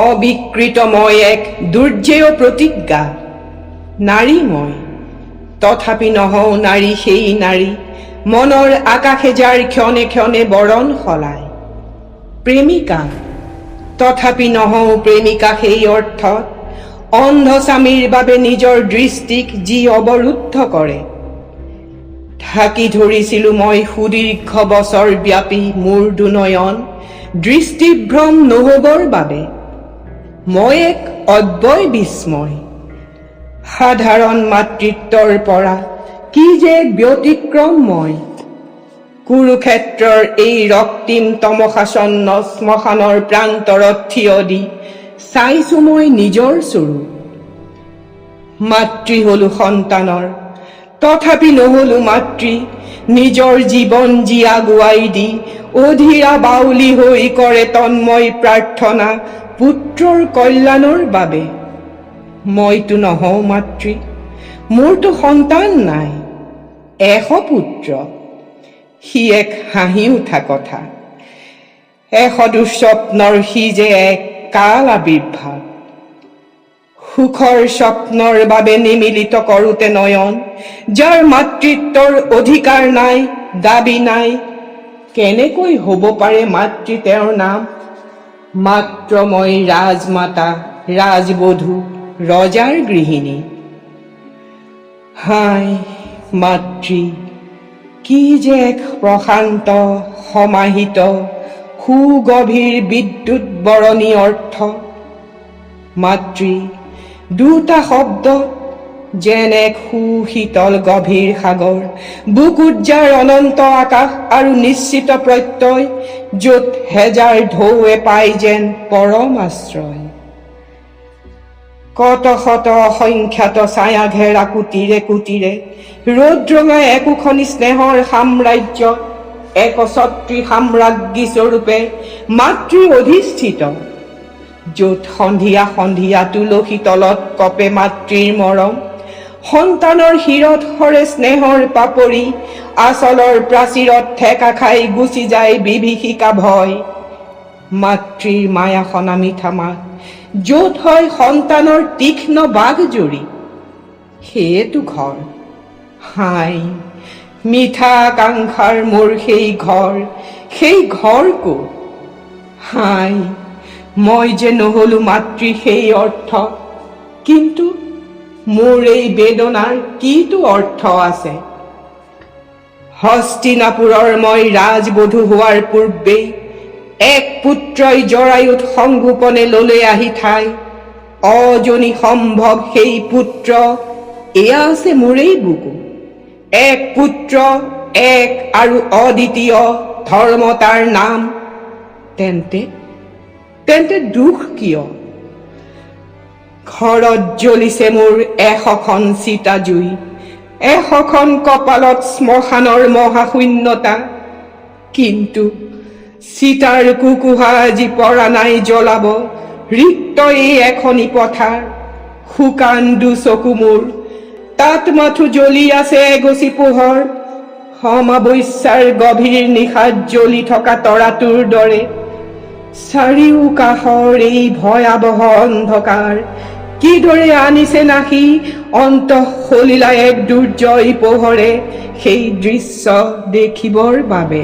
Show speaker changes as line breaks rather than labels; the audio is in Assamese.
অবিকৃত মই এক দুৰ্জেয় প্ৰতিজ্ঞা। নাৰী মই, তথাপি নহওঁ নাৰী সেই নাৰী, মনৰ আকাশে যাৰ ক্ষণে ক্ষণে বৰণ সলায়। প্ৰেমিকা, তথাপি নহওঁ প্ৰেমিকা সেই অৰ্থত, অন্ধ স্বামীৰ বাবে নিজৰ দৃষ্টিক যি অৱৰুদ্ধ কৰে। ঢাকি ধৰিছিলো মই সুদীৰ্ঘ বছৰ ব্যাপী মোৰ দুনয়ন দৃষ্টিভ্ৰম নহবৰ বাবে। মই এক অব্যয় বিস্ময়। সাধাৰণ মাতৃত্বৰ পৰা কি যে এক ব্যতিক্ৰম মই! কুৰুক্ষেত্ৰৰ এই ৰক্তিম তমসাচ্ছন্ন শ্মশানৰ প্ৰান্তৰত থিয় দি চাইছো মই নিজৰ স্বৰূপ। মাতৃ হলো সন্তানৰ, তথাপি নহলো মাতৃ। নিজৰ জীৱন যি আগুৱাই দি অধীৰা বাউলি হৈ কৰে তন্ময় প্ৰাৰ্থনা পুত্ৰৰ কল্যাণৰ বাবে। মইতো নহওঁ মাতৃ, মোৰতো সন্তান নাই, 100 পুত্ৰ। সি এক হাঁহি উঠা কথা। 100 দুঃস্বপ্নৰ সি যে এক কাল আৱিৰ্ভাৱ। সুখৰ স্বপ্নৰ বাবে নিমীলিত কৰোঁতে নয়ন, যাৰ মাতৃত্বৰ অধিকাৰ নাই, দাবী নাই, কেনেকৈ হ'ব পাৰে মাতৃ তেওঁৰ নাম? মাত্ৰ মই ৰাজমাতা, ৰাজবধূ, ৰজাৰ গৃহিণী। হায় মাতৃ, কি যে এক প্ৰশান্ত, সমাহিত, সুগভীৰ বিদ্যুৎ বৰণী অৰ্থ! মাতৃ দুটা শব্দ যেন এক সুশীতল গভীৰ সাগৰ, বুকুত যাৰ অনন্ত আকাশ আৰু নিশ্চিত প্ৰত্যয়, য'ত হেজাৰ ঢৌৱে পায় যেন পৰম আশ্ৰয়। কত শত অসংখ্যাত ছায়া ঘেৰা কুটিৰে কুটিৰে ৰ'দ ৰঙা একোখনি স্নেহৰ সাম্ৰাজ্য, একছত্ৰী সাম্ৰাজ্ঞী স্বৰূপে মাতৃ অধিষ্ঠিত, য'ত সন্ধিয়া সন্ধিয়া তুলসী তলত কঁপে মাতৃৰ মৰম, সন্তানৰ শিৰত সৰে স্নেহৰ পাপৰি, আচলৰ প্ৰাচীৰত ঠেকা খাই গুচি যায় বিভীষিকা ভয়। মাতৃৰ মায়াসনা মিঠা মাত, য'ত হয় সন্তানৰ তীক্ষ্ণ বাঘজৰী, সেয়েতো ঘৰ। হায়, মিঠা আকাংক্ষাৰ মোৰ সেই ঘৰ, সেই ঘৰ ক'ত? হায়, মই যে নহলো মাতৃ সেই অৰ্থ। কিন্তু মোৰ এই বেদনাৰ কিটো অৰ্থ আছে? হস্তিনাপুৰৰ মই ৰাজবধূ হোৱাৰ পূৰ্বেই এক পুত্ৰই জৰায়ুত সংগোপনে ললে আহি ঠাই। অজনী সম্ভৱ সেই পুত্ৰ এয়া আছে মোৰেই বুকু। এক পুত্ৰ, এক আৰু অদ্বিতীয়, ধৰ্ম তাৰ নাম। তেন্তে তেন্তে দুখ কিয়? ঘৰত জ্বলিছে মোৰ 100খন চিতা জুই, 100খন কপালত শ্মশানৰ মহাশূন্যতা। কিন্তু চিতাৰ কুকুহা আজি পৰা নাই জ্বলাব ৰিক্ত এই এখনি পথাৰ। শুকান দুচকু মোৰ, তাত মাথো জ্বলি আছে এগছি পোহৰ, অমাৱস্যাৰ গভীৰ নিশাত জ্বলি থকা তৰাটোৰ দৰে। চাৰিও কাষৰ এই ভয়াৱহ অন্ধকাৰ কিদৰে আনিছে নাশি অন্তঃসলিলা এক দুৰ্জয় পোহৰে, সেই দৃশ্য দেখিবৰ বাবে।